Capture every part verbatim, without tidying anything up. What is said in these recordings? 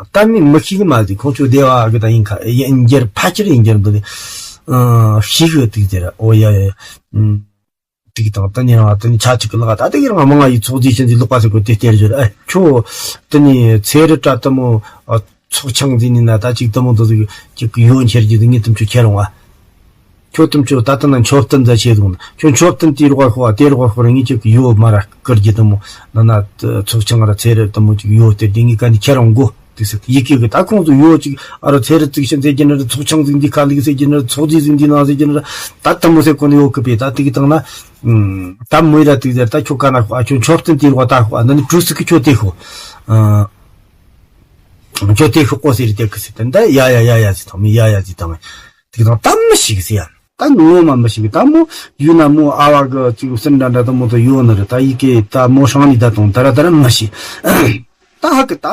ད་མི་མི་ཤེས་གི་མ་ཟིག་ཁོང་ཚོ་སྡེ་བ་གི་ད་ཡིན་ཁ་ཡིན་འགྱུར་ཕལ་ཆེར་ཡིན་འགྱུར་འདུག་ཨ་ཤེས་གི་ཏིག་ཟེར། ཨོ་ཡ་ཡ་ཡ། ཨུམ། ཏིག་དང་ད་ནི་རང་ད་ནི་ཆ་ཅིག་གི་ལག་ད་ཏིག་རང་མང་ང་ཡི་ཚོགས་རྫས་ཆེན་ཟིག་ལོག་པ་ཟིག་གོ་དེ་སྟེར་རྒྱུ་རེད། ཨ་ཁྱོད་ད་ནི་ཚེ་རི་བཀྲ་དུ་མོ་ཚོགས་ཆང་ཟིག་ནི་ན་ད་ཅིག་དུ་མོ་དུ་ཟིག་ཅིག་ཡོད་འཁྱེར་རྒྱུ་ཟིག་ངས་དུམ་ཆུ་ཁྱེར་རུང་བ། ཁྱོད་དུམ་ཆུ་ད་ལྟ་ན་མཆོད་རྟེན་ཟ་ཆེ་དུང་ན་ཁྱོད་མཆོད་རྟེན་དེ་རོགས་ཤོག་དེ་རོགས་ཤོག་ར་ངས་ཅིག་ཡོད་མ་ར་བསྐུར་རྒྱུ་དུ་མོ་ན་ན་ཚོགས་ཆང་ར་ཚེ་རི་དུ་མོ་ཅིག་ཡོད་སྟེར་རྒྱུ་ངས་ག་ནི་ཁྱེར་རུང་གོ། ཏིག་སེ་ཡི་གེ་གི་ད་ཁོང་ཚོ་ཡོད་ཅིག་ཨ་རོ་ཚེ་རི་ཙིག་ཤན་ཟེར་གྱི་ན་ར་ཚོགས་ཆང་ཟིག་འདི་ཁ་ལིག་ཟེར་གྱི་ན་ར་ཚོགས་རྫས་ཟིག་འདི་ནང་ཟེར་གྱི་ན་ར་ད་དུ་མོ་ཟེར་གོ་ནི་ཡོད་གི་པས། ད་ཏིག་དང་ན་ད་མོས་ར་ཏིག་ཟེར་ད་ཁྱོད་ག་ན་ཤོག་ཨ་ཁྱོད་མཆོད་རྟེན་དེ་རོགས་ད་ཤོག་ཨ་ན་ནི་གྲུ་སི་གི་ཁྱོད་དེ་ཤོག་ཨ་ཁྱོད་དེ་ཤོག་གོ་ཟེར་དེ་གི་ཟེར་ད་ཡ་ཡ་ཡ་ཡ་ཟེར་དང་མི་ཡ་ཡ་ཟེར་དང་མི་ཏིག་དང་ད་མི་ཤིག་ཟེར་ཡ། ད་ངོ་མ་མི་ཤེས་གི་ད་མོ་ཡུལ་ན་མོ་ཨ་བ་གི་ཅིག་སེམས་འདྲ་འདྲ་དུ་མོ་དུ་ཡོད་ནི་རེད། ད་ཡི་གེ་ད་མོ་ཧྲང་ནི་ད་དང་ད་ར་ད་ར་མི་ཤེས། ད་ཧ་གི་ད་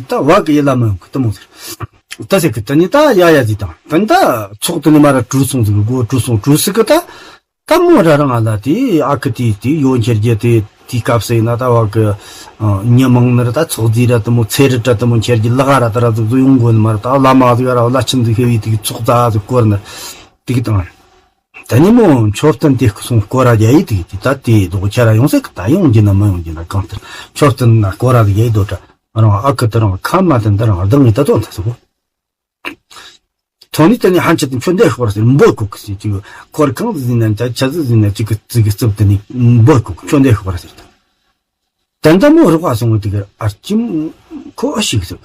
ད་བ་གི་ཡི་ལ་མི་ཡོང་གི་དུ་མོ་ཟེར། ད་ཟེར་གི་ད་ནི་ད་ཡ་ཡ་ཟི་དང་ད་ནི་ད་ཚོགས་དུ་ནི་མ་ར་གྲུ་སོང་ཟིག་གི་གོ་གྲུ་སོང་གྲུ་སི་གི་ད་ད་མོ་ར་རང་ཨ་ལ་དེ་ཨ་ཁི་དེ་དེ་ཡོད་འཁྱེར་རྒྱུ་དེ་དེའི་སྐབས་སུ་ཡིན་ན་ད་བ་གི་ཉི་མང་ནི་ར་ད་ཚོགས་རྫས་ར་དུ་མོ་ཚེ་རི་བཀྲ་དུ་མོ་འཁྱེར་རྒྱུ་ལག་ར་ད་ར་ཟིག་ཟིག་ཡོང་གོ་ནི་མ་ར་ད་བླ་མ་ཟིག་ར་བླ་ཆེན་ཟིག་ཧེ་བི་དེ་གི་ཚོགས་རྫས་ཟིག་བསྐོར་ནི་དེ་གི་དང་། ད་ནི་མོ་མཆོད་རྟེན་དེ་སོང་སྐོར་ར་རྒྱ་ཡི་དེ་དེ་ད་དེ་རྡོ་ཁྱེར་ར་ཡོང་ཟེར་གི་ད་ཡོང་རྒྱུ་ན་མི་ཡོང་རྒྱུ་ན་གང་ལྟར་མཆོད་རྟེན་ན་སྐོར་ར་རྒྱ་ཡི་རྡོ་གྲ་རང་ཨ་ཁུ་དེ་རང་ཁ་མ་དེ་འདི་རང་ལྡང་ངི་ད་དོན་ད་ཟེར་གོ། ཐོན་ནི་དེ་ནི་ཧན་ཆད་དེ་མཆོད་འདེགས་ཤོར་ཟེར་འབོད་གོ་གི་ཟེར་ཅིག་འཁོར་གང་ཟིན་ན་ད་ཆ་ཟི་ཟིན་ན་ཅིག་གི་ཙི་གི་རྩིབ་དེ་ནི་འབོད་གོ་གི་མཆོད་འདེགས་ཤོར་ཟེར། ད་ད་མོ་རོགས་ཨ་སོང་བ་དེ་གི་ཨར་ཅིམ་ཁོ་ཨ་ཞིག་ཟེར།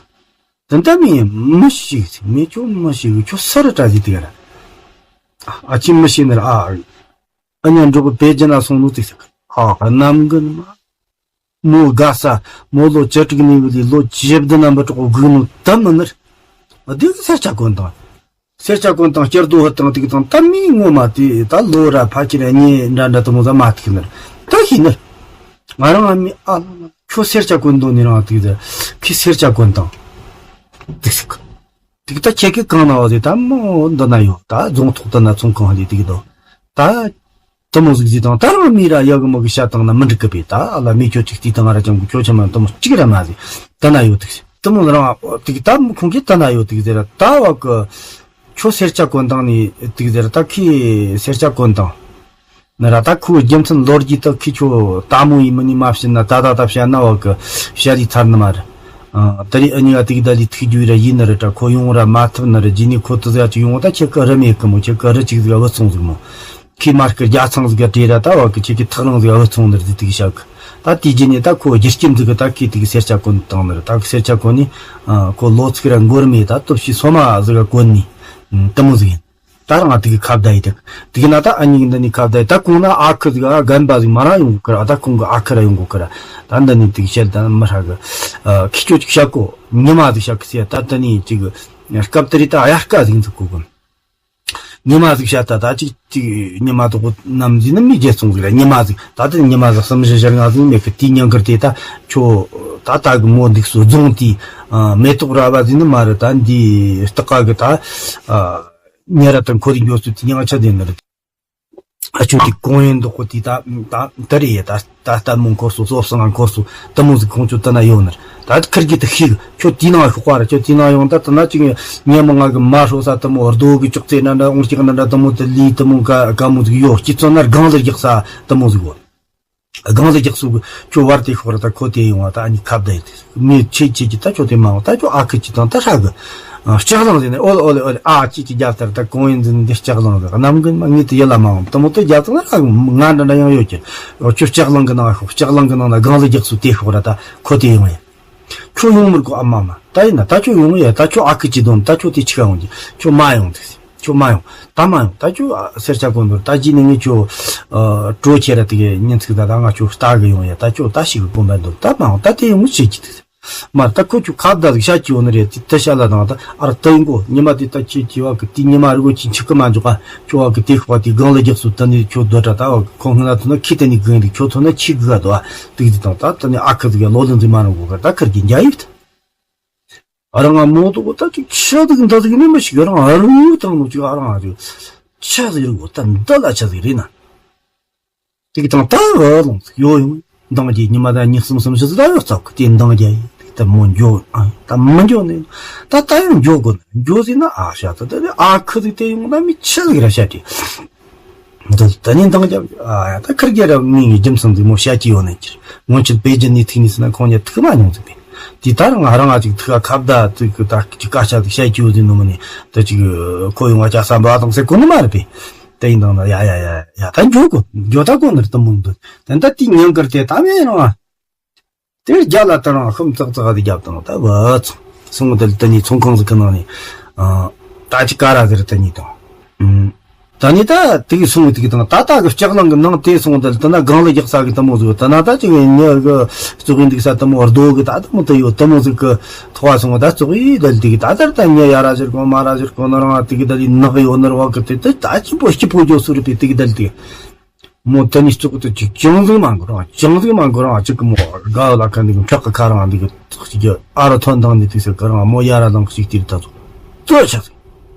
ད་ལྟ་མི་མི་ཞིག་མི་ཁྱོད་མི་ཞིག་ཁྱོད་ས་རུ་བཀྲ་ཟིག་དེ་ག་ར། ཨ་ཅི་མི་ཞིག་ནི་ར་ཨ། ཨ་ཉ་འགྲོ་གི་པེ་ཅི་ན་སོང་ནུ་ཏི་ཟིག་ཨ་གནམ་གི་ནི་མ། མོ་དགའ་ས་མོ་ལོ་བཅུ་དྲུག་ནས་བུད་དེ་ལོ་བཅུ་བདུན་ན་མི་གྲོགས་སྒུག་ནུ་ད་མི་ནི་ར། ཨ་དེ་གི་སེར་སྐྱ་གོན་དང་། སེར་སྐྱ་གོན་དང་སྐྱར་རྡོ་ཧུ་དང་ཏིག་དང་ད་མི་ངོ་མ་དེ་ད་ལོ་ར་ཕ་ཁྱི་ར་ཉེ་འདྲ་འདྲ་དུ་མོ་ཟ་མ་ཐིག་ནི་ར་ད་ཤི་ནི་ར། ང་རང་ཨ་མི་ཨ་ལ་ཁྱོད་སེར་སྐྱ་གོན་དོ་ནི་རང་ཏིག་ཟེར་ཁྱི་སེར་སྐྱ་གོན་དང་། ཏིག་ཟེར་གི། ཏིག་ད་ཁྱེད་ཀྱི་གང་ན་བ་ཟེར་ད་མོ་འདི་ན་ཡོད་ད་རྫོང་ཐོག་ཏུ་ན་ཚོང་ཁང་ཧ་ལས་ཏིག་དོ། ད་དུ་མོ་ཟིག་ཟིག་དང་ད་རང་མི་ར་ཡག་གི་མོ་གི་ཤ་དང་ན་མི་འགྲིག་གི་པས་ད་ཨ་ལ་མི་ཁྱོད་ཅིག་ཏིག་དང་ང་ར་ཅང་གི་ཁྱོད་ཆ་མ་དུ་མོ་གཅིག་ར་མ་ཟེར་ད་ན་ཡོད་ཏིག་ཟེར་དུ་མོ་རང་ཏིག་ད་མོ་ཁོང་གིས་ད་ན་ཡོད་ཏིག་ཟེར་ད་བ་གི་ཁྱོད་སེར་སྐྱ་གོན་དང་ནི་ཏིག་ཟེར་ད་ཁྱི་སེར་སྐྱ་གོན་དང་། ན་ར་ད་ཁོའི་རྒྱུ་མཚན་ལོ་རྒྱུས་དག་ཁི་ཆོ་ད་མོ་ཡི་མི་ནི་མ་བཤད་ན་ད་ད་ད་བཤད་ན་བ་གི་བཤད་ལི་ཚར་ནི་མ་རེད། ཨ་ད་རེས་ཨ་ནི་ང་ཏིག་ད་ལི་ཐིག་རྒྱུ་ར་ཡིན་ནི་རེད་དྲ་ཁོ་ཡོང་ར་མ་ཐུབ་ནི་རེད་རྗེས་ནི་ཁོ་ཏི་ཟ་ཅིག་ཡོང་ད་ཁྱེད་ཀི་རི་མེད་གི་མོ་ཁྱེད་ཀི་རི་ཅིག་ཟིག་བུད་སོང་ཟིག་མོ། ཁི་མར་ཀི་རྒྱ་ཚང་ཟིག་ག་བྲེས་ར་ད་བ་གི་ཁྱེད་ཀི་ཐག་རིང་ཟིག་བུད་སོང་ནི་རེད་ཟིག་ཏིག་བཤད་གི། ད་དེ་རྗེས་ནི་ད་ཁོ་རྒྱུ་རྐྱེན་ཟིག་གི་ད་ཁི་ཏིག་སེར་སྐྱ་གོན་བཏང་ནི་རེད་ད་གི་སེར་སྐྱ་གོན་ནི་ཁོ་ལོ་ཚིག་ར་འགོར་མེད་ད་སྟོབས་ཤི་སོ་མ་ཟིག་ག་གོན་ནི་དུ་མོ་ཟིག་ཡིན། ད་རང་ང་དེ་གི་ཁ་བརྡ་ཡི་དེ། དེ་གི་ན་ད་ཨ་ཉི་གི་འདི་ནི་ཁ་བརྡ་ཡི་ད་གོང་ན་ཨ་ཁུ་ཟིག་ཨ་རྒན་པ་ཟིག་མ་རང་ཡོང་གི་ཨ་ད་ཁོང་གི་ཨ་ཁུ་ར་ཡོང་གི་ཁུ་ར། ད་འདི་ནི་དེ་གི་བཤད་ད་མི་ཧྲ་གི། ཁི་ཆོ་ཅིག་བཤད་གོ། ཉི་མ་ཟིག་བཤད་གི་ཟེར་ད་ད་ནི་ཅིག་སྐབས་དེ་རི་ད་ཨ་ཡ་སྐ་ཟིག་འཛུགས་གོ་གི། ཉི་མ་ཟིག་བཤད་ད་ད་ཅིག་ཅིག་ཉི་མ་དོག་གོ་ནམ་ཟིག་ནི་མི་རྒྱལ་སོང་ཟིག་ར་ཉི་མ་ཟིག་ད་ད་ཉི་མ་ཟིག་གསུམ་བཞི་བཞི་ལྔ་ཟིག་མེད་གི་དེ་ཉང་གི་དེ་ད་ཁྱོ་ད་ད་གི་མོ་འདུག་སོ་རྫོང་དེ་མེ་ཏོག་ར་བ་ཟིག་ནི་མ་རེད་ད་འདི་སྟག་ག་གི་ད། ཉེ་རབས་དང་འཁོར་རིགས་འགྱོ་ཚུལ་དེ་ཉང་ཆ་ལྡན་ནི་རེད། ཨ་ཆོས་དེ་ཀོང་ཡོན་འདུག་གོ་དེ་ད་ད་ད་རེད་ཡ་ད་ད་ལྟད་མོ་འཁོར་སོ་སོ་སང་ང་འཁོར་སོ་དུ་མོ་ཟིག་ཁོང་ཚོ་དེ་ན་ཡོད་ནི་རེད། ད་ཁིར་གི་དེ་ཤིག་ཁྱོད་དེ་ནང་ཤོག་པ་ར་ཁྱོད་དེ་ནང་ཡོང་ད་དེ་ན་ཅིག་ཉེ་མ་ང་གི་མ་ཧྲོ་ས་དུ་མོ་རྡོ་གི་ཅོག་ཙེ་ན་འདྲ་འོང་ཅིག་ན་འདྲ་དུ་མོ་དེ་ལི་དུ་མོ་ག་ག་མོ་ཟིག་ཡོད་སྤྱི་ཚོགས་ན་སྒང་ལ་རྒྱག་ས་དུ་མོ་ཟིག་གོ། སྒང་ལ་རྒྱག་སུ་གི་ཁྱོད་བར་དེ་ཤོག་ར་ད་ཁོ་དེ་ཡོང་བ་ད་ཨ་ནི་ཁ་བརྡ་ཡི་དེ་མི་ཆེ་ཆེ་གི་ད་ཁྱོད་དེ་མ་འོང་ད་ཁྱོད་ཨ་ཁུ་ཅི་དང་ད་ཧྲ་གི། ལྕགས་གླང་ཟེར་ནས་ཨོལ་ཨོལ་ཨོལ་ཨ་ཅི་ཅི་རྒྱབ་ལྟར་ད་གོང་ཡིན་ཟིན་འདི་ལྕགས་གླང་ཟེར་གནམ་གི་མ་ངི་དེ་ཡ་ལ་མ་འོང་དུ་མོ་དེ་རྒྱབ་ཙང་ཧྲ་གི་ང་འདྲ་འདྲ་ཡང་ཡོད་ཀྱི། ཁྱོད་ལྕགས་གླང་གི་ནང་ཤོག་ལྕགས་གླང་གི་ནང་ན་སྒང་ལ་རྒྱག་སུ་དེ་ཤོག་ར་ད་ཁོ་དེ་ཡོང་ཡ། ཁྱོད་ཡོང་མི་དགོས་ཨ་མ་མ་ད་ཡིན་ན་ད་ཁྱོད་ཡོང་ཡ་ད་ཁྱོད་ཨ་ཁུ་ཅི་དོན་ད་ཁྱོད་དེ་ཆི་ག་ཡོང་གི་ཁྱོད་མ་ཡོང་དེ། ཁྱོད་མ་ཡོང་ད་མ་ཡོང་ད་ཁྱོད་སེར་སྐྱ་གོན་འདུག་ད་ཅི་ནི་ངས་ཁྱོད་གྲོ་ཁྱེར་ར་དེ་གའི་ཉིན་ཚིག་ད་ད་ང་ཁྱོད་ལྟ་གི་ཡོང་ཡ་ད་ཁྱོད་ད་ཞིག་གི་གོམ་པ་འདུག་ད་མ་ཡོང་ད་དེ་ཡོང་ངུ་བྱེད་ཀྱི་དེ། མ་ད་ཁོ་ཁྱོད་ཁ་བརྡ་ཟིག་བཤད་ཀྱི་ཡོད་ནི་རེད་དེ་ད་བཤད་ལ་དང་ད་ཨ་ར་ད་ཡིན་གོ་ཉི་མ་དེ་ད་ཁྱེད་ཀྱི་བ་གི་དེ་ཉི་མ་རི་གོ་ཁྱེད་འཆི་གི་མ་འཇོག་ག་ཁྱོད་བ་གི་དེ་ཤོག་པ་དེ་སྒང་ལ་རྒྱག་སུ་ད་ནི་ཁྱོད་སྡོད་དྲ་ད་བ་གི་ཁོ་སྔོན་ལ་ཐོན་ན་ཁྱེད་ད་ནི་གི་ཡིན་དེ་ཁྱོད་ཐོན་ན་ཁྱེད་གི་ག་འདུག་ཨ་དེ་གི་དེ་དང་ད་ད་ནི་ཨ་ཁུ་ཟིག་ག་ལོ་ལོན་ཟིག་མ་རང་གོ་ག་ད་ཁར་གི་འཇའ་ཡིབ་ད། ཨ་རང་ང་མོ་དུ་གོ་ད་ཅིག་ཆ་ཟིག་འདི་ཟིག་ནི་མི་ཞིག་རང་ཨ་རུ་དང་ནོ་ཅིག་ཨ་རང་ཨ་རུ་ཆ་ཟིག་རུ་གོ་ད་འདི་ལ་ཆ་ཟིག་རེད་ན། དེ་གི་དང་ད་འོ་ལོང་ཟིག་ཡོ་ཡོང་འདང་རྒྱས་ཉི་མ་ད་ཉི་གསུམ་གསུམ་བཞི་ཟིག་ད་ཡོ་ཙག་གི་དེ་འདང་རྒྱས་ཡིན། ད་མོ་འགྱོ་ཨ་ད་མི་འགྱོ་ནི། ད་ད་ཡང་འགྱོ་དགོས་ན་འགྱོ་ཟིན་ན་ཨ་ཤ་ད་ད་ཨ་ཁུ་ཟིག་དེ་ཡོང་ན་མི་ཆི་ཟིག་ར་ཤ་དྲི། འདི་ད་ནི་འདང་རྒྱབ་ཨ་ད་ཁིར་གེ་ར་མི་ངའི་རྒྱུ་མཚན་ཟིག་མོ་བཤད་ཀྱི་ཡོད་ནི་ཁྱེར་སྔོན་ཆད་པེ་ཅིན་ནས་ཐུག་ནས་ཟིན་ན་ཁོང་ཉ་ཐུག་མ་མྱོང་ཟིག་པས། དེ་ད་རང་ང་རང་ང་ཅིག་ཐུག་ཨ་ཁ་བརྡ་ཙིག་གི་ད་ཅིག་སྐད་ཆ་ཟིག་བཤད་ཀྱི་ཡོད་ཟིག་ནོ་མི་ནི་ད་ཅིག་ཁོ་ཡོང་ང་ཅག་བསམ་པ་དང་ཟེར་གོ་ནི་མ་རེད་པས། དེ་ཡིན་དང་ན་ཡ་ཡ་ཡ་ཡ་ད་འགྱོ་གོ་འགྱོ་ད་གོ་ནི་རེད་དུ་མོ་འདུག་དེ་ད་དེ་ཉན་གར་དེ་ད་མེད་རང་ཨ། དེར་རྒྱ་ལ་ད་རང་ཤུམ་ཙག་ཙག་དེ་རྒྱབ་དང་ད་བུ་ཚོ་སོང་དེ་ལ་དེ་ནས་ཚོང་ཁང་ཟིག་གི་ནང་ནས་ད་ཅི་ཀ་ར་ཟེར་དེ་ནས་དང་། ད་ནི་ད་དེ་གི་སོང་དེ་གི་དང་ད་ལྟ་གི་ལྕགས་གླང་གི་ནང་དེ་སོང་དེ་ལ་དེ་ན་སྒང་ལ་རྒྱག་ས་གི་དེ་མོ་ཟིག་དེ་ན་ད་ཅི་གི་ཉི་གི་བཙོག་གི་འདུག་ས་དེ་མོ་རྡོ་གི་ད་དེ་མོ་དེ་ཡོད་དེ་མོ་ཟིག་གི་ཐོག་སོང་ད་བཙོག་གི་དེ་ལ་དེ་གི་ད་དེར་ད་ཉི་ཡ་ར་ཟེར་གོ་མ་ར་ཟེར་གོ་ན་རང་དེ་གི་དེ་ལ་ནག་ཡོད་ན་ར་བ་གི་དེ་དེ་ད་ཅི་པོ་སྐྱིད་པོ་འགྱོ་སུ་རེད་པས་དེ་གི་དེ་ལ་དེ། མོ་དེ་ནས་ཙོག་ཏུ་ཅིག་ཅང་ཟིག་མ་འགོར་རང་ཅང་ཟིག་མ་འགོར་རང་ཅིག་གི་མོ་དགའ་བ་ལ་ཁ་འདི་གི་ཕྲག་གི་ཁ་རང་འདི་གི་ཅིག་གི་ཨ་ར་ཐོན་དང་ནི་དུས་ཟེར་གི་རང་མོ་ཡ་ར་ལང་གི་ཅིག་དེར་ད་ཙོག་ཙོ་ཆ་ཟིག་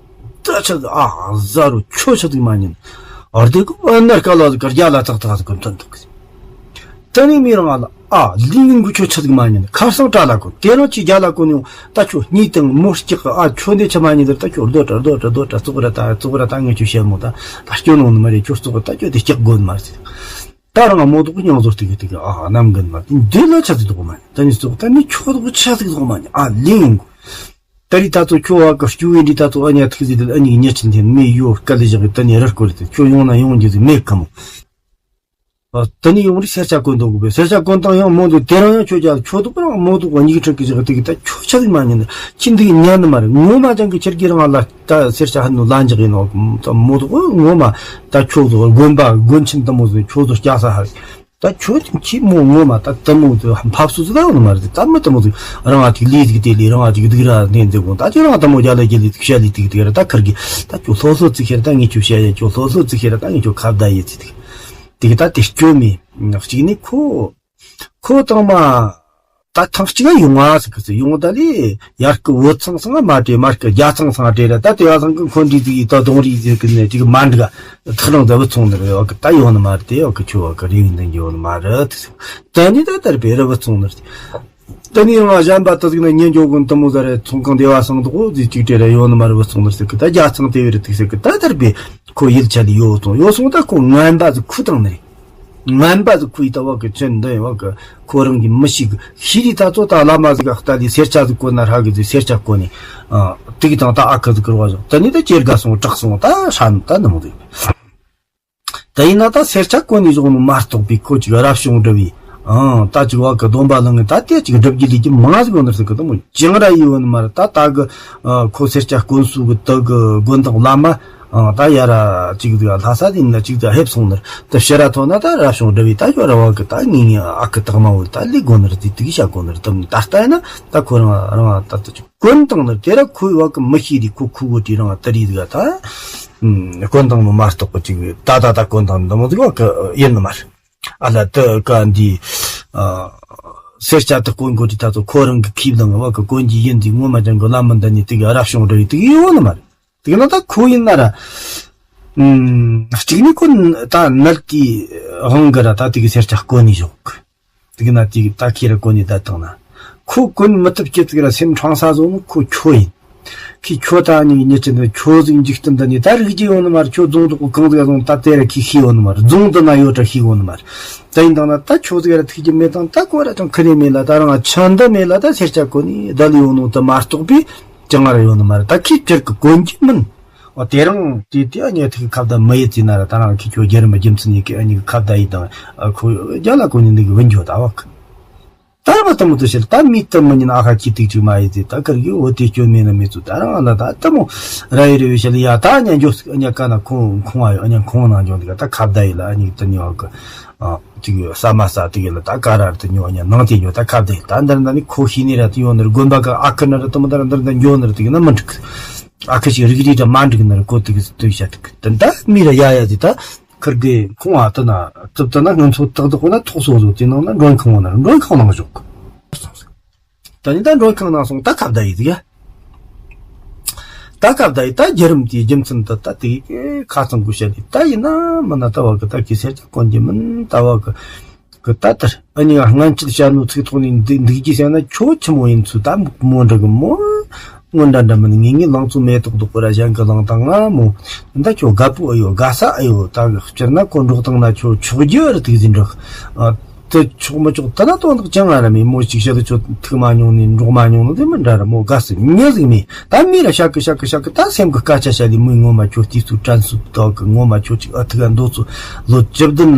ཙོ་ཆ་ཟིག་ཨ་ཟ་རུ་ཆོ་ཆ་ཟིག་མ་ཉན། ཨར་དེ་གི་ཨ་ནར་ཀ་ལ་ཟིག་གི་རྒྱ་ལ་ཐག་ཐག་ཟིག་གི་ཐོན་ཐུབ་གི་ཟིག་དེ་ནས་མི་རང་ཨ་ལ་ཨ་ལི་ཡིན་གི་ཆོ་ཆ་ཟིག་མ་ཉན་ཁར་སང་བྲ་ལ་གོ་དེ་རང་ཅིག་རྒྱ་ལ་གོ་ནི་ད་ཁྱོད་གཉིས་དང་མོ་སྐྱག་གི་ཨ་ཁྱོད་འདི་ཆ་མ་ཉིད་དེར་ད་ཁྱོད་རྡོ་དྲ་རྡོ་དྲ་རྡོ་དྲ་བཙོག་ར་ད་བཙོག་ར་ད་ངས་ཁྱོད་བཤད་མོ་ད་ད་སྐྱོ་ནོ་ནི་མ་རེད་ཁྱོད་བཙོག་ད་ཁྱོད་དེ་སྐྱག་དགོས་མ་རེད། ད་རང་མོ་དོག་མྱོང་ཟོར་ཏིག་ཏིག་ཨ་ནམ་གིན་མ་དེ་འདི་ལ་ཆ་ཚིག་དོག་མ་ད་ནི་བཙོག་ད་ནི་ཁྱོད་དོག་ཆ་ཚིག་དོག་མ་ཨ་ལིང་ད་རི་ད་ཚོ་ཁྱོད་ཨ་ཀ་སྐྱུ་བའི་འདི་ད་ཚོ་ཨ་ཉ་ཐིག་ཟིག་དེ་ཨ་ཉིག་ཉ་ཆིན་ཐེན་མེ་ཡོ་སྐད་ལ་བཞག་གི་ད་ནི་ར་སྐོར་དེ་ཁྱོད་ཡོང་ན་ཡོང་རྒྱུ་ཟིག་མེད་ཀ་མོ། ཨ། དེ་ནས་ཡོང་རིགས་སེར་སྐྱ་གོན་འདུག་གི་བས་སེར་སྐྱ་གོན་སྟངས་ཡང་མོ་འདུག་དེ་རང་ཡང་ཁྱོད་ཀྱ་ཁྱོད་དུ་པ་རང་མོ་འདུག་ག་གཉིས་ཀྱི་ཁྲག་གི་ཞག་དེ་གི་ད་ཁྱོད་ཆ་ཟིག་མ་ཉན་ནི་ཁྱི་འདུག་ཉན་ནི་མ་རེད། ངོ་མ་ཅང་གི་ཁྱེར་གི་རང་ལ་ད་སེར་སྐྱ་ཧ་ནུ་ལ་འཇག་ཡིན་ནོ་ད་མོ་འདུག་ངོ་མ་ད་ཁྱོད་ཚོ་དགོན་པ་དགོན་ཆེན་དུ་མོ་ཚོ་ཁྱོད་ཚོ་སྐྱ་ས་ཧ་རེད། ད་ཁྱོད་ཀྱི་ཁྱི་མོ་ངོ་མ་ད་དུ་མོ་ཚོ་འཕབ་སུ་ཚོ་ད་ཡོང་ནི་མ་རེད། ད་མི་དུ་མོ་ཚོ་རང་ང་ཅིག་ལས་ཟིག་དེ་ལས་རང་ང་ཅིག་སྡུག་ར་ནས་འདི་དགོང་ད་ཁྱོད་རང་དུ་མོ་རྒྱ་ལ་རྒྱ་ལས་ཟིག་བཤད་ལས་ཏིག་ཏིག་ར་ད་ཁར་གི་ད་ཁྱོད་སློབ་གསོ་ཚིག་ཤེར་ད་ངས་ཁྱོད་བཤད་ཡ་ཁྱོད་སློབ་གསོ་ཚིག་ཤེར་ད་ངས་ཁྱོད་ཁ་བརྡ་ཡེ་ཚིག་ཏིག་དེ་གི་ད་དེ་སྐྱོན་མེད། གཅིག་ནི་ཁོ། ཁོ་དང་མ། ད་ཐེངས་གཅིག་ཡོང་བ་ཟིག་གི་ཡོང་ད་ལས་ཡར་སྐུ་བོད་ཚང་སང་མ་བྲེ་མར་སྐུ་རྒྱ་ཚང་སང་བྲེ་ར་ད་དེ་བ་སང་གི་འཁོན་འདྲི་ཟིག་ཡིས་ད་གདོང་རིས་ཟིག་གི་ནས་ཅིག་མ་འགྲིག་ཐག་རང་ད་བུད་སོང་ནི་རེད་བ་གི་ད་ཡོང་ནི་མ་རེད། དེ་བ་གི་ཁྱོད་བ་གི་རེ་བའི་འདུན་གྱི་ཡོང་ནི་མ་རེད། དེ་ནི་ད་དར་བེ་ར་བུད་སོང་ནི་རེད། དེ་ནས་ཡང་གཞན་པ་དེ་ཟིག་ན་ཉན་འཇོག་གོ་དུ་མོ་ཟ་རེ་ཚོང་ཁང་སྡེ་བ་སང་དུ་ཨོ་ཟིག་ཅིག་སྤྲད་རེ་ཡོང་ནི་མ་རེད་བུད་སོང་ནི་ཟེར་གི་ད་རྒྱ་ཚང་དེ་བས་རེད་ཐིག་ཟེར་གི་ད་དར་བེ་ཁོ་ཡིད་ཆད་ལས་ཡོད་སོང་ཡོད་སོང་ད་ཁོ་ངན་པ་ཟིག་ཁུ་དང་ནི་རེད། ངན་པ་ཟིག་ཁུ་ཡི་ད་བ་གི་ཚོན་འདི་བ་གི་ཁོ་རང་གི་མི་ཤིག་ཤི་རི་ད་ཚོ་ད་བླ་མ་ཟིག་ཨ་ལྟ་ལི་སེར་ཆ་ཟིག་གོན་ན་ཧྲ་གི་ཟིག་སེར་ཆ་གོན་ནི་ཨ་ཏིག་དང་ད་ཨ་ཁ་ཟིག་གི་རོ་བ་ཟིག་ད་ནི་ད་ཇེར་ག་སོང་དྲག་སོང་ད་ཧྲ་ནི་ད་ནི་མོ་ཟིག་ད་ཡིན་ན་ད་སེར་ཆ་གོན་ནི་བཟུང་ནི་མ་གཏོགས་པའི་ཁོ་ཅིག་རབ་བྱུང་སྒྲུབ་པའི་ཨང་ད་ཅིག་བ་གི་སྡོམ་པ་ལང་ངི་ད་དེ་ཅིག་སྒྲུབ་རྒྱུ་ལས་རྒྱུ་མང་ཟིག་ཡོད་ནི་ཟིག་གི་ད་མོ་ཅང་ར་ཡི་ཡོད་ནི་མ་རེད། ད་ད་གི་ཨ་ཁོ་སེར་སྐྱ་དཀོན་སུ་གི་ད་གི་དགོན་བདག་བླ་མ་ཨ་ད་ཡ་ར་ཅིག་ཟིག་ལྷ་ས་དེ་ན་ཅིག་ཟིག་ཕེབས་སོང་ནི་ད་ཕྱི་ར་ཐོན་ན་ད་རབ་བྱུང་སྒྲུབ་པའི་ད་ཡོད་ར་བ་གི་ད་ངེས་ངེས་ཨ་ཁུ་དག་མ་བོ་ད་ལས་དགོན་ནི་རེད། དེ་དུ་གི་བྱ་དགོན་ནི་རེད། ད་ད་ལྟ་ཡིན་ན་ད་ཁོ་རང་རང་ད་ད་ཅིག་དཀོན་དང་ནི་དེ་ར་ཁོའི་བ་གི་མི་ཤེས་རི་ཁོ་ཁུ་བོ་དྲི་རང་ད་རི་ཟིག་ད་དཀོན་དང་མི་མ་གཏོགས་པ་ཅིག་ད་ད་ད་དཀོན་དང་འདི་མོ་ཟིག་བ་གི་ཡིན་ནི་མ་རེད། ཨ་ལ་དུ་ཀ་འདི་ཨ་སེར་སྐྱ་དུ་དཀོན་གོ་དྲི་ད་ཚོ་ཁོ་རང་གི་ཁིབ་དང་བ་གི་དཀོན་གྱི་ཡིན་དེ་ངོ་མ་ཅང་གི་བླ་མི་འདི་ནི་དེ་གི་རབ་བྱུང་འདྲ་ཡི་དེ་གི་ཡོད་ནི་མ་རེད། དེ་གི་ན་ད་ཁོ་ཡིན་ན་ར་གཅིག་ནི་ཁོ་ད་ནལ་གི་དབང་གི་ར་ད་དེ་གི་སེར་སྐྱ་དཀོན་ནི་ཞོག་དེ་གི་ན་དེ་གི་ད་ཁྱེད་ར་གོ་ནི་ད་བཏང་ན། ཁོ་གོན་མི་ཐུབ་ཀྱི་ཚིག་ར་སེམས་འཕྲང་ས་བཟོ་ནི་ཁོ་ཁྱོ་ཡིན། ཁྱི་ཁྱོ་ད་ནི་ཉི་ཆེན་དུ་ཁྱོ་ཟིག་འཇིག་རྟེན་འདི་ནི་ད་རིག་རྒྱུ་ཡོད་ནི་མ་རེད། ཁྱོ་རྫོང་དུ་གང་ཟིག་བཟུང་ད་དེ་ར་ཁྱི་ཤི་ཡོད་ནི་མ་རེད། རྫོང་དུ་ན་ཡོད་ད་ཤི་ཡོད་ནི་མ་རེད། ད་ཡིན་དང་ན་ད་ཁྱོ་ཟིག་ར་ཐུག་རྒྱུ་མེད་དང་ད་གོ་ར་ཅང་ཁི་རེ་མེད་ལ་ད་རང་ཆ་འདི་མེད་ལ་ད་སེར་སྐྱ་གོ་ནི་ད་ལི་ཡོད་ནོ་ད་མ་གཏོགས་པའི་ཅང་ར་ཡོད་ནི་མ་རེད། ད་ཁྱི་ཁྱེར་གི་གོན་གྱི་མིན། འོ་དེ་རིང་དེ་དེ་ཨ་ཉེ་ཐིག་ཁ་བརྡ་མི་ཡེད་ཙི་ན་ར་ད་རང་ཁྱི་ཁྱོ་རྒྱལ་རིམ་རྒྱུ་མཚན་ཡེ་གི་ཨ་ཉེ་གི་ཁ་བརྡ་ཡེད་དང་ཨ་ཁོ་རྒྱ་ལ་གོ་ནི་འདི་གི་བུན་ཇོ་ད་བ་གི་ད་ར་བ་ད་མོ་དུ་ཤེལ་ད་མི་ད་མི་ཉིན་ཨ་ཁ་ཁྱི་ཐིག་ཅིག་མ་ཡེད་ཙི་ད་ཁར་གི་འོ་དེ་སྐྱོན་མེད་ན་མེད་ཚུ་ད་རང་ཨ་ལ་ད་ད་མོ་ར་ཡེ་རེ་བའི་ཤེལ་ཡ་ད་ཨ་ཉེ་འཇོ་ཨ་ཉེ་ཀ་ན་ཁོང་ཁོང་ཨ་ཡོ་ཨ་ཉེ་ཁོང་ནང་འཇོ་འདི་ག་ད་ཁ་བརྡ་ཡེད་ལ་ཨ་ཉེ་ད་ཉོ་གི་ཨ། ཅིག་ཡོད་ས་མ་ས་དེ་ག་ལ་ད་ཀ་ར་དེ་ཉོ་ཉ་ནང་དེ་ཉོ་ད་ཁ་བརྡ་ད་འདིར་ན་ནི་ཁོ་ཤི་ནི་ར་དེ་ཡོད་ནི་ར་དགོན་པ་ག་ཨ་ཁུ་ནི་ར་དེ་མོ་ད་ར་འདིར་ད་འགྱོ་ནི་ར་དེ་ག་ན་མི་འགྲིག་ཨ་ཁུ་ཞིག་རིག་རིག་ད་མ་འགྲིག་ནི་ར་ཁོ་དེ་ག་དེ་བྱ་དེ་ག་དེ་ད་མི་ར་ཡ་ཡ་དེ་ད་ཁུར་གི་ཁོང་ཨ་ད་ན་རྩིབ་ད་ན་ང་ཚོ་ཏག་ཏག་ཁོ་ན་ཐོག་སོ་སོ་དེ་ནང་ན་མགྲོན་ཁང་ན་མགྲོན་ཁང་ནང་བཞུགས། ད་ནི་ད་མགྲོན་ཁང་ནང་སོང་ད་ཁ་བརྡ་ཡི་ཟིག་ཡ། ད་ཁ་བརྡ་ཡི་ད་བརྒྱུད་རིམ་དེའི་རྒྱུ་མཚན་དུ་ད་དེ་ཁ་ཚང་གུ་བཤད་དེ་ད་ཡིན་ན་མིན་ན་ད་བ་གི་ད་གི་སེར་ཆ་གོན་གྱི་མིན་ད་བ་གི་ གི་ད་ལྟར་ཨ་ནི་སྔན་ཆད་བཤད་ནོ་ཚིག་ཐོག་ནས་འདི་འདུག་རྒྱུ་བཤད་ན་ཁྱོད་ཆི་མོ་ཡིན་ཚུལ་ད་མོ་འདྲ་གི་མོ། སྔོན་འདྲ་འདྲ་མིན་ངེས་ངེས་ལང་ཚོ་མེ་ཏོག་རྡོག་པོ་ར་གཞན་གི་ལང་དང་ང་མོ། ད་ཁྱོད་དགའ་པོ་ཨེ་ཡོད། དགའ་ས་ཨེ་ཡོད། ད་སྤྱིར་ན་ཁོ་འགྲོགས་བཏང་ན་ཁྱོད་ཆོག་རྒྱུ་ར་དུག་ཟིན་འགྲོ། ཨ། དེ་ཆོག་མི་ཆོག་དེ་ན་དོན་དག་ཅང་ཨ་ར་མེད། མོ་ཅིག་བཤད་ལ་ཁྱོད་ཐུག་མ་མྱོང་ནི་འགྲོགས་མ་མྱོང་ནི་དེ་མི་འདྲ་ར་མོ་དགའ་ས་མྱི་ཟིག་མེད། ད་མི་ར་ཤག་གི་ཤག་གི་ཤག་གི་ད་སེམས་གི་སྐད་ཆ་བཤད་ལི་མོའི་ངོ་མ་ཁྱོད་དུས་ཚོད་དྲན་སུ་དག་གི་ངོ་མ་ཁྱོད་ཅིག་ཨ་ཐུག་ཨ་འདོད་ཚུལ་ལོ་བཅུ་བདུན་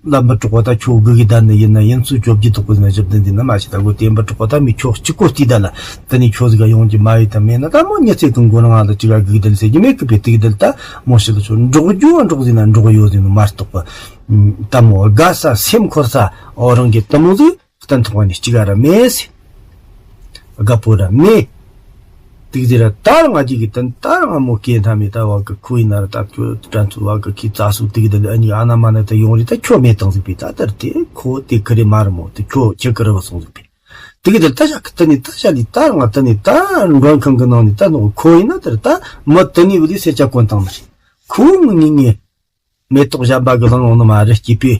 ལ་མི་གྲོགས་པ་ད་ཁྱོད་སྒུག་གི་བསྡད་ནི་ཡིན་ན་ཡིན་ཚུལ་བཅོ་བརྒྱད་དོག་པོ་ཡིན་ན་བཅུ་བདུན་འདི་ན་མ་ཤི་ད་གོ་དེ་མི་གྲོགས་པ་ད་མི་ཁྱོད་གཅིག་གོ་བལྟས་ད་ལ་དེ་ནི་ཁྱོད་ཟིག་ག་ཡོང་གི་མ་ཡོད་ད་མེད་ན་ད་མོ་མྱི་ཚེ་གི་མགོ་རང་ལ་ཅིག་ག་སྒུག་བསྡད་ཟེར་གི་མེད་གི་པས་དེ་གི་དེ་ལ་ད་མོ་ཤི་ལ་ཁྱོད་འགྲོགས་རྒྱུ་འགྲོགས་ཟིན་ན་འགྲོགས་ཡོད་ཟིན་ནི་མ་གཏོགས་པ། ད་མོ་དགའ་ས་སེམས་འཁོར་ས་འོ་རང་གི་དེ་མོ་ཟིག་གཏན་ཐོག་ནས་གཅིག་ག་ར་མེད་ཟེར། དགའ་པོ་ར་མེད། དུག་ཟེར་ར་ད་རང་ང་གཅིག་གི་དོན་ད་རང་ང་མོ་སྐྱེ་མཐའ་མེད་ད་བ་གི་ཁོ་ཡིན་ན་ར་ད་ཁྱོད་དྲན་ཚུལ་བ་གི་ཁྱི་རྩ་སུ་དུག་དེ་ལ་ཨ་ནི་ཨ་ན་མ་ན་ད་ཡོང་རེད་ད་ཁྱོད་མེད་དང་ཟིག་པས་ད་དར་དེ་ཁོ་དེ་ཁི་རེ་མ་ར་མོ་དེ་ཁྱོད་ཁྱི་ཁི་ར་བ་སོང་ཟིག་པས་དུག་དེ་ད་ཞག་གི་ད་ནི་ད་ཞག་ལི་ད་རང་ང་ད་ནི་ད་མགྲོན་ཁང་གི་ནང་ནི་ད་ནོ་ཁོ་ཡིན་ན་དར་ད་མི་ད་ནི་བུ་ལི་སེ་ཆ་གོན་བཏང་ནི་རེད་ཁོ་ངི་ངི་ངི། མེ་ཏོག་གཞན་པ་གི་ལང་འོང་ནི་མ་རེད། སྐྱིད་པའི་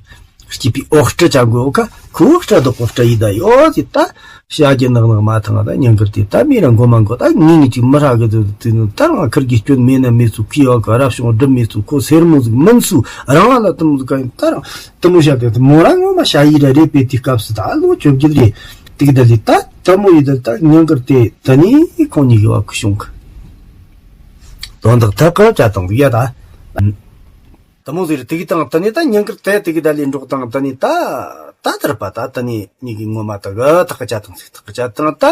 སྐྱིད་པའི་འོ་སྤྲི་ཅན་གོ་ཨོ་ཁ་ཁོ་སྤྲི་རྡོག་པོ་སྤྲི་ཡི་ད་ཡོད་ཟེར་ད། བྱ་རྒྱུ་ནག་ནག་མ་ཐང་ད་ཉིན་དཀར་དེ་ད་མི་ར་མགོ་མ་མགོ་ད་ངེད་ངེད་ཅིག་མི་ཧྲ་གི་དུ་དུ་ནི་ད་རང་ཁིར་གི་སྐྱོན་མེད་ན་མེད་ཚུལ་ཁི་ཡོད་གི་རབ་བྱུང་སྒྲུབ་མེད་ཚུལ་ཁོ་སེར་མོ་ཟིག་མིན་ཚུལ་རང་ལ་དུ་མོ་ཟིག་ག་ཡིན་ད་རང་དུ་མོ་བྱ་དེ་དུ་མོ་རང་ངོ་མ་བྱ་ཡི་ར་རེད་པས་དེ་སྐབས་སུ་ད་ལོ་བཅོ་བརྒྱད་རེད་དེ་གི་ད་ལི་ད་དུ་མོ་ཡི་ད་ད་ཉིན་དཀར་དེ་ད་ནི་ཁོང་གཉིས་གི་བ་གི་བྱུང་གི་དོན་དག་ཐབས་ཀ་བྱ་དང་ཡ་ད། དུ་མོ་ཟེར་དེ་གི་དང་དུ་ནི་ད་ཉིན་དཀར་དེ་དེ་གི་ད་ལས་འགྲོགས་དང་དུ་ནི་ད་ད་དར་པ་ད་དུ་ནི་གཉིས་གི་ངོ་མ་ད་གི་ཐག་གི་ཆ་དང་ཟིག་ཐག་གི་ཆ་དང་ད་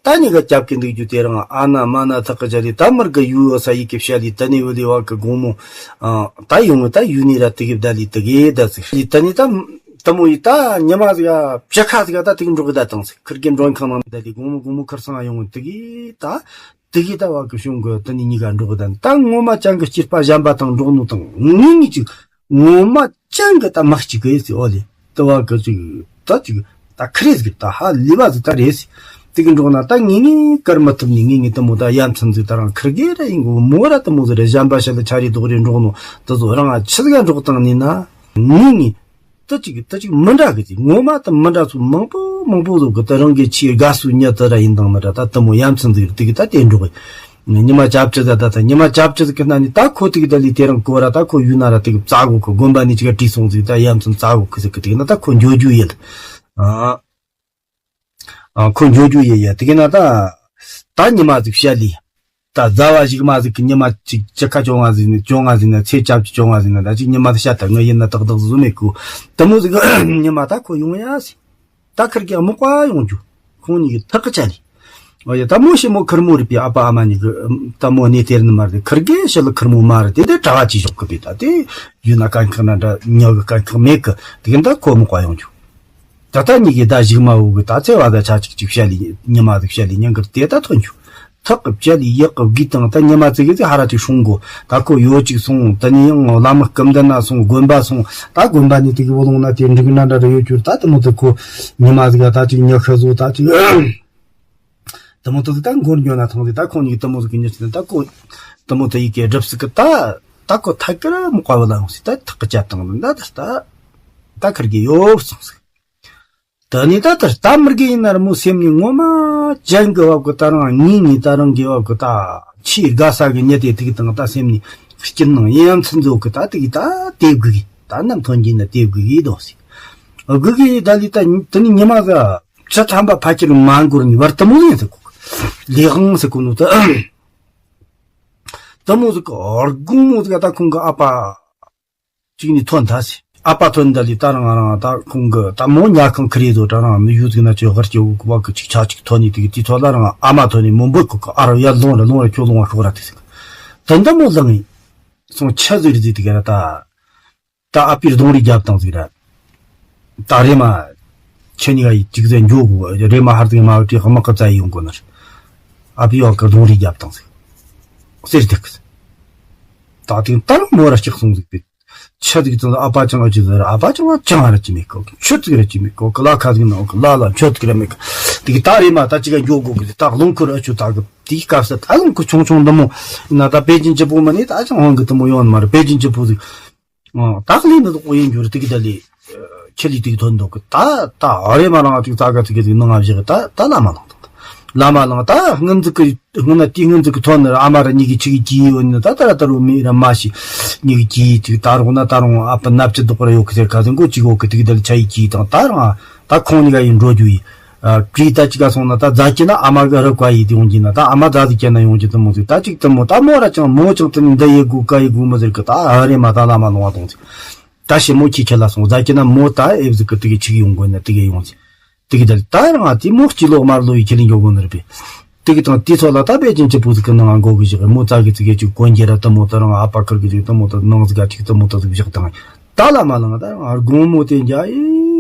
ད་གཉིས་གི་རྒྱབ་ཀྱི་འདུག་རྒྱུ་དེ་རང་ཨ་ན་མ་ན་ཐག་གི་ཆ་ལི་ད་མར་གི་ཡུ་ཡོ་ས་ཡི་གི་བཤད་ལི་དུ་ནི་བུ་ལི་བ་གི་དགོང་མོ་ད་ཡོང་ངི་ད་ཡུ་ནི་ར་དེ་གི་ད་ལི་དུ་གི་ད་ཟིག་ལི་དུ་ནི་ད་དུ་མོ་ཡི་ད་ཉི་མ་ཟིག་བྱ་ཁ་ཟིག་ད་དེ་གི་འགྲོགས་གི་ད་དང་ཟིག་ཁིར་གི་མགྲོན་ཁང་ནང་ད་ལི་དགོང་མོ་དགོང་མོ་ཁིར་སང་ཡོང་ངི་དུ་གི་ད། དེ་གི་ལྟ་བ་གི་གཞུང་གི་དེ་ནི་གཉིས་ཀ་འགྲོགས་དང་ད་ངོ་མ་ཅན་གི་སྐྱེས་པ་གཞན་པ་དང་འགྲོགས་ནོ་དང་ངེད་གཉིས་ཅིག་ངོ་མ་ཅན་གི་ད་མ་གཅིག་གི་ཟེར་ཨོ་ལེ་ལྟ་བ་གི་ཅིག་ད་ཅིག་ད་ཁི་རེ་ཟིག་ད་ཧ་ལས་པ་ཟིག་ད་རེད་ཟེར་དེ་གི་འགྲོགས་ན་ད་ངེད་གཉིས་སྐར་མི་ཐུབ་ནི་ངེད་གཉིས་དེ་མོ་ད་ཡ་མཚན་ཟིག་ད་རང་ཁིར་གེ་ར་ཡིན་གོ་མོ་ར་དེ་མོ་ཟིག་རེད་གཞན་པ་ཞིག་ལ་ཆ་རེ་རྡོག་རེ་འགྲོགས་ནོ་དེ་ཚོ་རང་ང་ཆི་ཟིག་ག་འགྲོགས་དང་ནི་ན་ངེད་གཉིས། དེ་གཅིག་དེ་གཅིག་མི་འདྲ་གི་ཅིག་ངོ་མ་དེ་མི་འདྲ་ཚུལ་མང་པོ་མང་པོ་ཟིག་གི་དེ་རང་གི་ཆེས་དགའ་སུ་ཉེ་དེ་ར་ཡིན་དང་ནི་ར་ད་དེ་མོ་ཡ་མཚན་ཟིག་དེ་གི་ད་དེ་འགྲོགས་གི་ཉི་མ་ཅབ་ཅི་ཟ་ད་ད་ཉི་མ་ཅབ་ཅི་ཟིག་གི་ན་ནི་ད་ཁོ་དེ་གི་ད་ལི་དེ་རང་གོ་ར་ད་ཁོ་ཡུལ་ན་ར་དེ་གི་བཙལ་གོ་གི་དགོན་པ་ནི་ཅིག་ག་བྲིས་སོང་ཟིག་ད་ཡ་མཚན་བཙལ་གོ་གི་ཟིག་གི་དེ་གི་ན་ད་ཁོ་འགྱོ་རྒྱུ་ཡིན། ཨ། ཨ། ཁོ་འགྱོ་རྒྱུ་ཡིན་ཡ་དེ་གི་ན་ད། ད་ཉི་མ་ཟིག་བཤད་ལི། ད་ཟླ་བ་གཞུག་མ་ཟིག་གི་ཉི་མ་གཅིག་བཅུ་ཁ་བཅོ་ལྔ་ཟིག་ནས་བཅོ་ལྔ་ཟིག་ནས་ཚེས་བཅུ་བཅུ་བཅོ་ལྔ་ཟིག་ནས་ད་ཅིག་ཉི་མ་དེ་བཤད་ད་ངི་ཡིན་ན་ཏག་ཏག་བཟོ་མེད་གོ་དེ་མོ་ཟིག་ཉི་མ་ད་ཁོ་ཡོང་ཡ་ཟིག་ད་ཁིར་གེ་མོ་ཀ་ཡོང་རྒྱུ་ཁོང་གཉིས་ཀྱི་ཐག་གི་ཆ་ལི། ཨོ་ཡ་ད་མོ་ཞི་མོ་ཁིར་མོ་རེད་པས་ཨ་ཕ་ཨ་མ་གཉིས་ཀྱི་ད་མོ་གནས་དེར་ནི་མ་རེད་ཁིར་གེ་ཞི་ལི་ཁིར་མོ་མ་རེད་དེ་དེ་གྲྭ་བ་ཅིག་ཞོག་གི་པས་ད་དེ་ཡུལ་ན་དཀའ་ཁག་ན་འདྲ་ཉོ་གི་དཀའ་ཁག་མེད་གི་དེ་གི་ད་ཁོ་མོ་ཀ་ཡོང་རྒྱུ། ད་ལྟ་གཉིས་ཀྱི་ཟླ་གཞུག་མ་འུ་གི་ད་ཚེ་བ་ཟླ་ཆ་གཅིག་གཅིག་བཤད་ལི་ཉི་མ་ཟིག་བཤད་ལི་ཉིན་དཀར་དེ་ད་ཐོན་རྒྱུ། ཐག་གི་བཅད་ལི་ཡག་གི་བགོས་དང་ད་ཉི་མ་ཙི་གི་ཙི་ཧ་ར་ཅིག་སྲུང་དགོ་ད་ཁོ་ཡོ་གཅིག་སོང་ད་ནི་ཡང་བླ་མ་སྐུ་མདུན་ན་སོང་དགོན་པ་སོང་ད་དགོན་པ་ནི་དེ་གི་བུ་ལོང་ན་དེ་འགྲིག་ན་འདྲ་ར་ཡོད་རྒྱུ་ད་དེ་མོ་དེ་ཁོ་ཉི་མ་ཟིག་ད་ཅིག་ཉི་ཤུ་བཟོ་ད་ཅིག་དེ་མོ་དེ་ད་མགོར་འགྱོ་ན་ཐང་དེ་ད་ཁོ་གཉིས་དེ་མོ་ཟིག་གི་ཉི་ཤུ་ད་ཁོ་དེ་མོ་དེ་ཡི་གེ་སྒྲུབ་སི་གི་ད་ད་ཁོ་ཐག་གི་ར་མོ་ཀ་བུ་ལ་ཡོང་སི་ད་ཐག་གི་བཅད་དང་ད་ད་ད་ཁིར་གི་ཡོ་སོང་སི། ད་ནི་ད་ལྟར་ད་མི་དགེ་ཡིན་ན་ར་མོ་སེམས་ནི་ངོ་མ་ཅན་གི་བབ་གི་ད་རང་ངེས་ངེས་ད་རང་གི་བབ་གི་ད་ཆེས་དགའ་ས་གི་ཉི་དེ་ཐིག་དང་ད་སེམས་ནི་སྐྱིད་སྣང་ཡིན་ཡང་ཚིག་མཛོད་གི་ད་ཐིག་ད་དེ་དགོས་གི་ད་ནམ་ཐོན་གྱིན་ན་དེ་དགོས་གི་དོ་སི། དགོས་གི་ད་ལི་ད་དེ་ནི་ཉི་མ་ག་ཆ་ཐམ་པ་ཕ་ཁྱེར་མ་འགོར་ནི་བར་དུ་མོ་ཡིན་ཟེར་གོ་ལས་དབང་ཟེར་གོ་ནོ་ད་དུ་མོ་ཟིག་གི་དགོང་མོ་ཟིག་ད་ཁོང་གི་ཨ་ཕ། གཅིག་ནི་ཐོན་ད་སི། ཨ་ཕ་ཐོན་ད་ལི་ད་རང་རང་ད་ཁོང་གི་ད་མོ་ཉལ་ཁང་ཁི་རེ་ཚོ་ད་རང་མི་ཡུལ་ཟིག་ན་ཆོས་ཧར་གྱི་འུ་ཀུ་བ་གི་ཅིག་ཆ་ཅིག་ཐོན་ནི་དེ་གི་དེ་ཚོ་ལ་རང་ཨ་མ་ཐོན་ནི་མོ་འབོད་གི་གི་ཨ་རོ་ཡ་ལོང་ར་ལོང་ར་ཁྱོད་ལོང་བ་ཤོག་ར་དེ་ཟིག་ད་འདི་མོ་ལང་ངི་སོང་ཆ་ཟིག་རི་ཟིག་དེ་ག་ར་ད་ད་ཨ་ཕིར་རྡུང་རེས་རྒྱབ་དང་ཟིག་ར་ད་རེ་མ་ཆེ་ནི་ག་ཡི་ཅིག་ཟེ་འཇོག་གི་རེ་མ་ཧར་ཟིག་མ་བ་ཏི་དམག་གི་རྩ་ཡི་ཡོང་གོ་ནར་ཨ་ཕི་བ་གི་རྡུང་རེས་རྒྱབ་དང་ཟིག་ཟེར་དེ་གི་ད་དེང་ད་རང་མོ་ར་སྐྱག་སོང་ཟིག་པས། ཆི་ཟིག་ཙང་ཨ་ཕ་ཅང་ཨ་ཅི་ཟེར་ཨ་ཕ་ཅང་ཨ་ཅང་ཨ་ར་ཅི་མེད་གོ་ཆུ་ཙིག་ར་ཅི་མེད་གོ་ལ་ཁ་ཟིག་ན་གོ་ལ་ལ་ཆུ་ཙིག་ར་མེད་གོ་དེ་གི་ད་རེ་མ་ད་ཅི་ག་འགྱོ་གོ་གི་ད་རླུང་ཁུར་ཨ་ཆུ་ད་གི་དེའི་སྐབས་སུ་ད་རླུང་ཁུ་ཆུང་ཆུང་འདི་མོ་ན་ད་པེ་ཅིན་ཅི་པོ་མ་ནི་ད་ཅང་ཧོང་གི་དེ་མོ་ཡོང་མ་རེད། པེ་ཅིན་ཅི་པོ་ཟིག་ད་ལི་ནི་དོག་ཡིན་འགྱུར་དེ་གི་ད་ལི་ ཁྱི་ལི་ཏིག་ཐོན་འདུག་གི། ད་ད་ཨ་རེ་མ་ལང་ཏིག་ཙག་ག་ཙིག་གི་ནང་ང་བཞག་གི། ད་ད་ལ་མ་ལང་ད། ལ་མ་ལང་ད་སྔོན་ཟིག་གི་སྔོན་ན་དེའི་སྔོན་ཟིག་གི་ཐོན་ནི་ཨ་མ་ར་གཉིས་ཀྱི་ཆི་གི་གྱིས་ཡོད་ནི། ད་ད་ར་ད་རུང་མི་ར་མ་ཤི་གཉིས་ཀྱི་གྱིས་ཅིག། ད་རུང་ན་ད་རུང་ཨ་ཕ་ནབ་ཅི་འདུག་པར་ཡོད་གི་ཟེར་ག་ཟེར་མགོ་གཅིག་འོག་གི་ཏིག་དལ་ཆ་ཡི་གྱིས་དང་། ད་རང་ད་ཁོང་གཉིས་ཀ་ཡིན་འགྲོ་རྒྱུ་ཡི། ཨ་གྲིས་ད་ཅི་ག་སོང་ན་ད་རྫ་ཅི་ན་ཨ་མ་གི་རུ་ཀ་ཡི་དེ་ཡོང་གི་ན། ད་ཨ་མ་རྫ་ཟིག་ཀྱ་ན་ཡོང་གི་དུ་མོ་ཟིག། ད་ཅིག་དུ་མོ་ད་མོ་ར་ཅང་མོ་ཅང་དུ་འདི་ཡི་དགུ་ཀ་ཡི་དགུ་མི་ཟེར་གི། ད་ཨ་རེ་མ་ད་ལ་མ་ལོང་བ་དང་ཟིག། ད་ཞི་མོ་ཁྱི་ཁྱི་ལ་སོང་། རྫ་ཅི་ན་མོ་ད་ཨེབ་ཟིག་གི་ཏི་གི་ཆིག་ཡོང་དགོས་ན་ཏི་གི་ཡོང་ཟིག། ཏི་གི་ད་ད་རང་ཏི་མོ་སྐྱི་ལོག་མར་ལོ་ཡི་ཁྱི་ལི་འགྱོ་དགོས་ནི་རེད་པས། ཏི་གི་དང་ཏི་ཚོ་ལ་ད་པེ་ཅིན་ཅི་པུ་ཟིག་གི་ནང་འགོ་གི་ཞིག་མོ་ཙ་གི་ཙི་གི་ཅིག་གོན་རྒྱ་ར་དུ་མོ་ད་རང་ཨ་པ་ཁར་གི་ཅིག་དུ་མོ་ད་ནང་ཟིག་ག་ཅིག་དུ་མོ་ད་ཟིག་བཞག་དང་། ད་ལ་མ་ལང་ད་རང་དགོང་མོ་དེ་འཇའ་ཨེ།